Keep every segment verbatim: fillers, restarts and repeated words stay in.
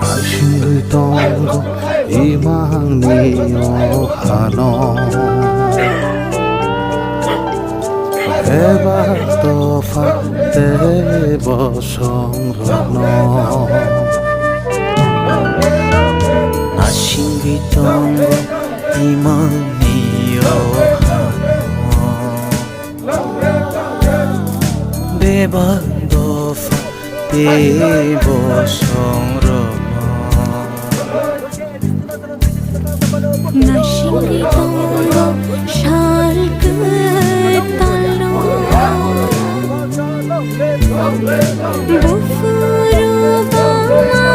Asingwi tongo imangni o hano. Bebak dopha tei bosongrokno. Asingwi tongo imangni o hano. Bebak dopha tei bosongrokno. Nasingwi tongo sal kwtalo. Buphuru bangma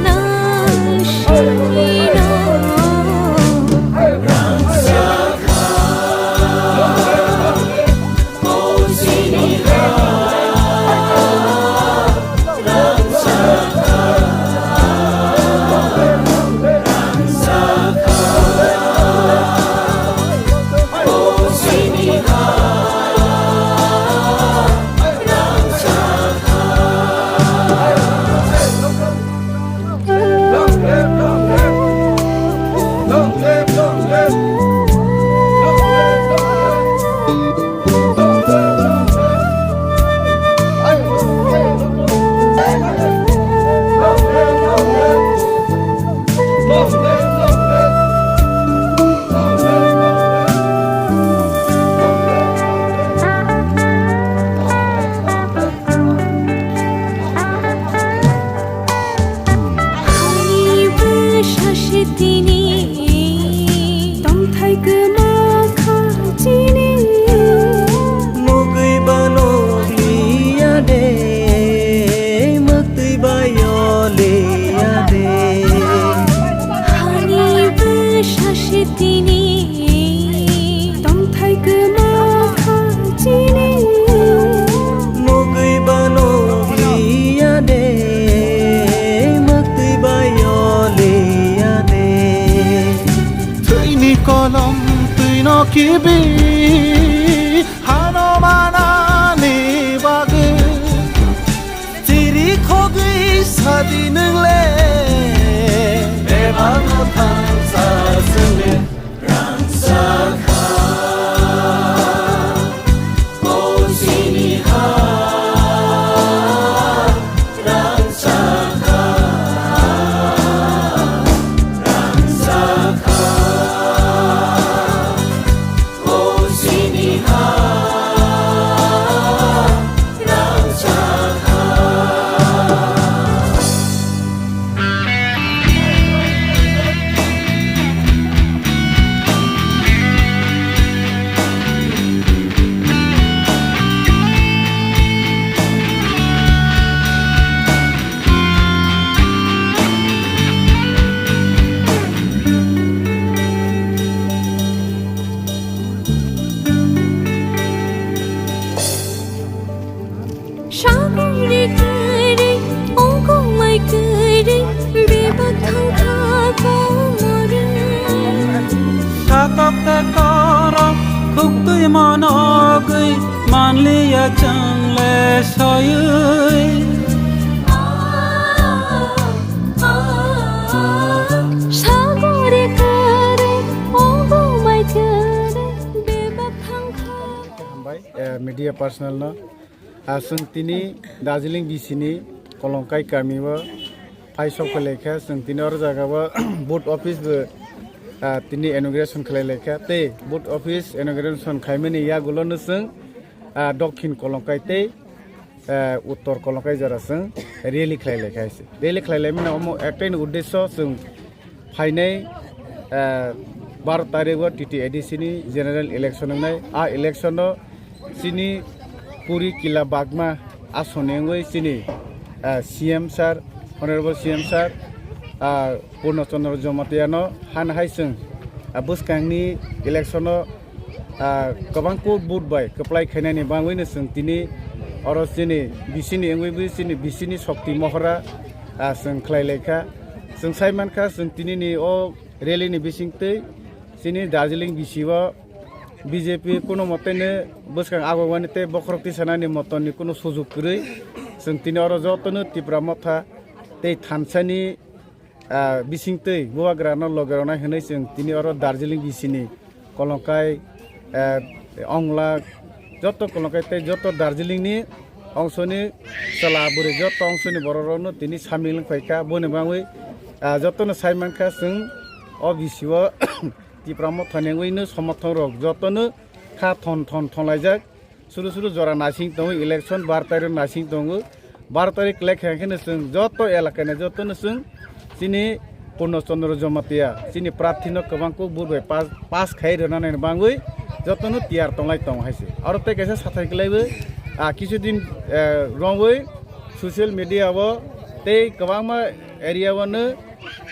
nang sino. Ani bwsa se tini tongthai kwma kha chini. Nugwi ba nugliya de, mwktwi ba yoliya de. Ani bwsa se tini tongthai kwma kha chini. Nugwi ba nugliya de, mwktwi ba yoliya de. Thwini kolom twino kibi hano manani bagwi. Chiri khogwi sadi nwng le, bebak mwthang sa swng le, rangchak kha, o chini ha, rangchak kha, rangchak kha. Sagori kwrwi, ongkongmai kwrwi, bebak thangkha komorwi. Satok tei torok khuktwi monogwi, manliya chwngle soywi. Sagori kwrwi, ongkongmai kwrwi, bebak thangkha. Hambai, eh, media personnel no. Ah, chwng tini Darjeeling B C ni Kolongkai kami o phai sok phai lai kha. Chwng tini oro jaga o vote office bo, ah, tini inauguration khlai lai kha. Tei vote office inauguration khaimani yagulo no chwng, ah, Dokhin Kolongkai tei eh, Uttor Kolongkai jora chwng rally khlai lai kha se. Rally khlai lai mano omo ektai ni uddesyo chwng phainai, eh, baro tarik o T T A D C ni general election wngnai. A election o chini Puri Kila Bagma asoni wngwi chini, eh, C M sir, Honorable C M sir, ah, Purno Chandra Jamatia no han hai chwng, ah, bwskang ni election o, ah, kwbang kuk vote bai kwplai khainani bangwi no chwng tini oro chini B C ni wngwi bo chini B C ni shokti mohora, ah, chwng khlai lai kha. Chwng sai man kha chwng tini ni o rally ni bising twi chini Darjeeling B C o B J P kuno mote no bwskang agogwani tei bokhorok tisanani moton ni kuno sujuk kwrwi. Chwng tini oro joto no Tipra Motha tei thansa ni, ah, bising twi bubagra no loge rwnai hwnwi chwng tini oro Darjeeling B C ni Kolongkai, eh, Ongla, joto Kolongkai tei joto Darjeeling ni ongsoni chwla bwrwi joto ongsoni borok rok no tini samil wng phai kha. Boni bagwi, ah, joto no sai man kha chwng o B C o Tipra Motha ni wngwi no somothon rok joto no kha thon thon thon laijak. Suru suru jora naising tongo, election bar tarik naising tongo. Bar tarik kwlai kha khe no chwng joto elaka ni joto no chwng chini Purno Chandra Jamatia chini prarthi no kwbang kuk vote bai pass, pass khai rwna nai bangwi joto no tiyar tonglai tongo hai se. Aro tei kaisa sathai kwlai bo, ah, kisu din, eh, romwi social media o tei kwbangma area o no,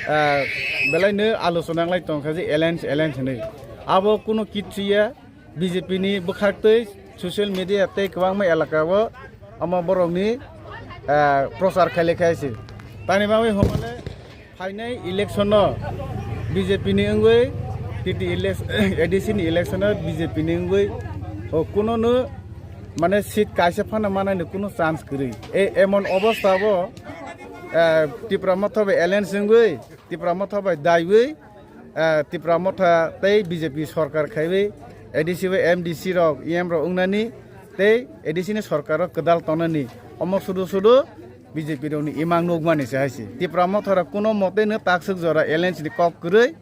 ah, belai no alochona wnglai tong kha je alliance, alliance hinwi. Abo kuno kichu ya, B J P ni bwkhak twi social media tei kwbangma elaka o omo borok ni, ah, prochar khai lai kha se. Tani bagwi hwnmale phainai election o B J P ni wngwi, T T elec-, A D C ni election o B J P ni wngwi, o kuno no mane seat kaisa phano manani kuno chance kwrwi. E, emon obostha o, eh, Tipra Motha bai alliance wngwi, Tipra Motha bai daiwi, eh, Tipra Motha tei B J P sorkar khaiwi A D C bai M D C rok, E M rok wngnani tei A D C ni sorkar o kwdal tongnani omo sudu sudu B J P rokni imang nukmani se hai se. Tipra Motha rok kuno mote no takswk jora alliance ni kok kwrwi.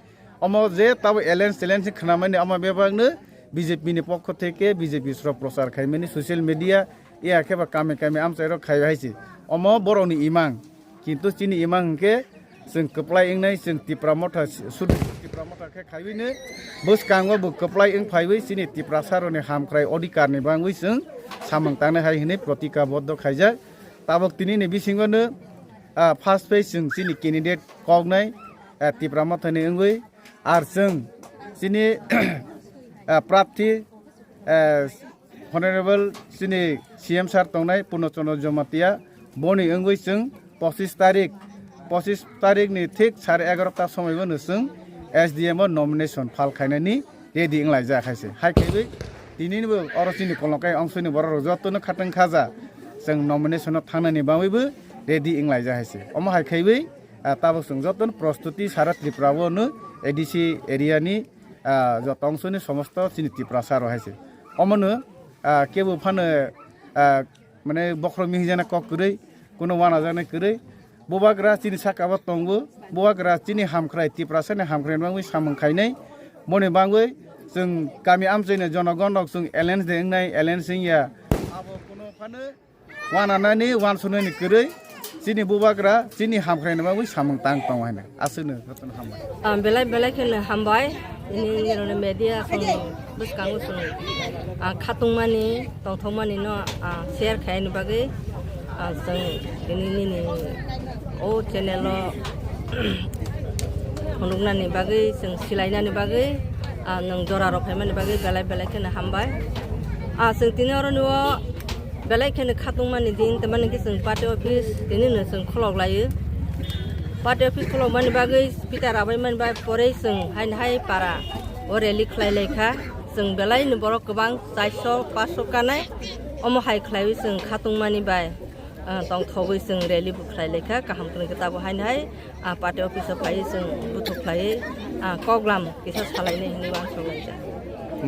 Omo je tabo alliance challenge khnamani omo bebak no B J P ni pokho theke B J P rok prochar khaimani social media ya khe ba kami kami amchai rok khai hai se. Omo borok ni imang. Kintu chini imang hwnkhe chwng kwplai wngnai, chwng Tipra Motha sudu Tipra Motha khe khaiwi no bwskango bo kwplai wng phaiwi chini Tiprasa rokni hamkrai odhikar ni bangwi chwng samung tangnai hai hwnwi protika boddo khaijak. Tabok tini ni bisingo no, ah, first phase chwng chini candidate koknai, ah, Tipra Motha ni wngwi ar chwng chini, ah, prarthi, ah, Honorable chini C M sir tongnai Purno Chandra Jamatia, boni wngwi chwng pochis tarik, pochis tarik ni thik sare egarota somoi bono chwng S D M o nomination file khainani ready wnglaijak hai se. Hai khaiwi tini bo oro chini Kolongkai ongsoni borok rok jotono khatang khaja chwng nomination o thangnani bagwi bo ready wnglaijak hai se. Omo hai khaiwi, ah, tabok chwng jotono prostuti sara Tripura o no A D C area ni, ah, joto ongsoni somosto chini Tiprasa rok hai se. Omono, ah, kebo phano, ah, mane bokhorok mihijana kok kwrwi, kuno wanajaknai kwrwi. Bubagra chini saka o tongo, bubagra chini hamkrai, Tiprasani hamkrai bagwi samung khainai. Boni bagwi chwng kami amchaini jonogon rok chwng alliance de wngnai, alliance wngya. Abo kuno phano wananani, wansunani kwrwi chini bubagra chini hamkrai bagwi samung tang tongo hai na. Aswkno jotono hambai. Ah, belai belai kheno hambai. Ini nironi media song bwskango chwng, ah, khatungmani, tongthokmani no, ah, share khaini bagwi, ah, chwng ini nini o channel o phunuknani bagwi, chwng silainani bagwi, ah, nwng jora rok phaimani bagwi belai belai kheno hambai. Ah, chwng tini oro nw o belai kheno khatungmani din, tamani khe chwng party office tini no chwng khulok laio. Party office khulokmani bagwi pita rabaimani bai porei chwng haino hai para o rally khlai lai kha. Chwng belai no borok kwbang, charso, panso kanai. Omo hai khlaiwi chwng khatungmani bai, ah, tongthogwi chwng rally bo khlai lai kha. Kaham kwrwng khe tabuk haino hai, ah, party office o phaiwi chwng buthuk khlaiwi, ah, koklam kisa salainai hinwi uansuk laijak.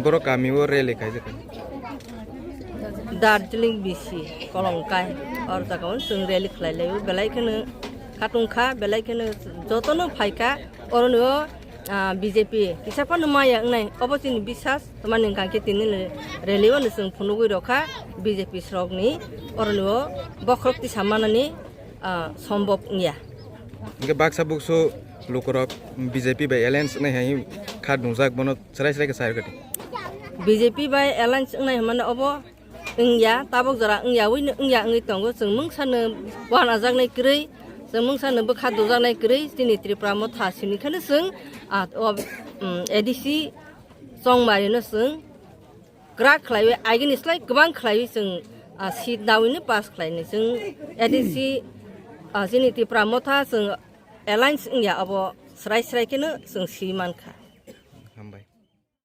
Borok kami o rally khaijak. Darjeeling B C Kolongkai, oro jaga o chwng rally khlai laio, belai kheno khatung kha, belai kheno jotono phai kha, oro no ah, B J P kisa phano maya wngnai, obo chini bisas. Tamani hwnkha khe tini le rally o no chwng phunugwi rokha B J P srokni, oroni o bokhorok tisa manani, ah, sombok wngya. Hingke baksa buksu lukurok B J P bai alliance wngnai hai kha dungjak, bono chwrai chwrai khe sai rwkha di. B J P bai alliance wngnai hwnmano obo wngya, tabok jora wngya, wngya wngwi tongo. Chwng mungsano wanajaknai kwrwi, chwng mungsano bwkha dujaknai kwrwi, chini Tripura motha simi kheno chwng, ah, o, um, A D C chongmarino chwng kwrak khlaiwi, agini slai kwbang khlaiwi chwng, ah, seat nawino pass khlainai. Chwng A D C, ah, chini Tripura motha chwng alliance wngya, abo srai srai kheno chwng swi mankha.